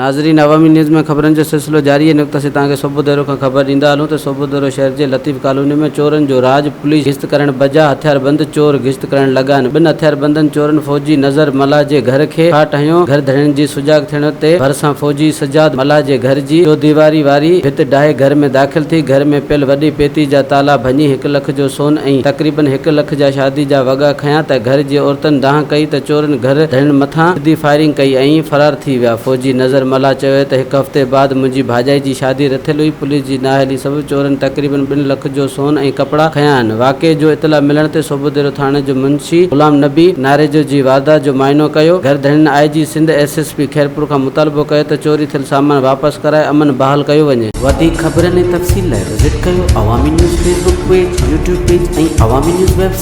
ناظرين عوامي نيوز ۾ خبرن جو سلسلو جاري آهي نقطه سي توهان کي صوبوديرو کان خبر ڏيندا هلون ته صوبوديرو شهر جي لطيف ڪالوني ۾ چورن جو راڄ پوليس گشت ڪرڻ بجا هٿياربند چور گشت ڪرڻ لڳا آهن ٻن هٿياربندن چورن فوجي نظر ملاح جي گهر کي کاٽ هنيو گهر ڌڻين جي سجاڳ ٿيڻ تي ڀرسان فوجي سجاد ملاح جي گهر جي چوديواري واري ڀت ڊاهي گهر ۾ داخل ٿي گهر ۾ پيل وڏي پيتي جا تالا ڀڃي هڪ لک جو سون ۽ تقريبن هڪ لک جا شادي جا وڳا کنيا ته گهر جي عورتن دانهن ڪئي ته چورن گهر ڌڻين مٿان سڌي فائرنگ ڪئي ۽ فرار ٿي ويا. فوجي نظر ملاح چيو ته هڪ هفتي بعد منهنجي ڀاڄائي جي شادي رٿيل هئي، پوليس جي نااهلي سبب چورن تقريبن ٻن لک جو سون ۽ ڪپڙا کنيا آهن. واقعي جو اطلاع ملڻ تي صوبوديرو ٿاڻي جو منشي غلام نبي ناريجو جي واردات جو معائنو ڪيو. گهر ڌڻين I G Sindh, S S P Khairpur کان مطالبو ڪيو ته چوري ٿيل سامان واپس ڪرائي امن بحال ڪيو وڃي. وڌيڪ خبرن ۽ تفصيل لاء وزٽ ڪيو Awami news Facebook page, YouTube page ۽ Awami news website.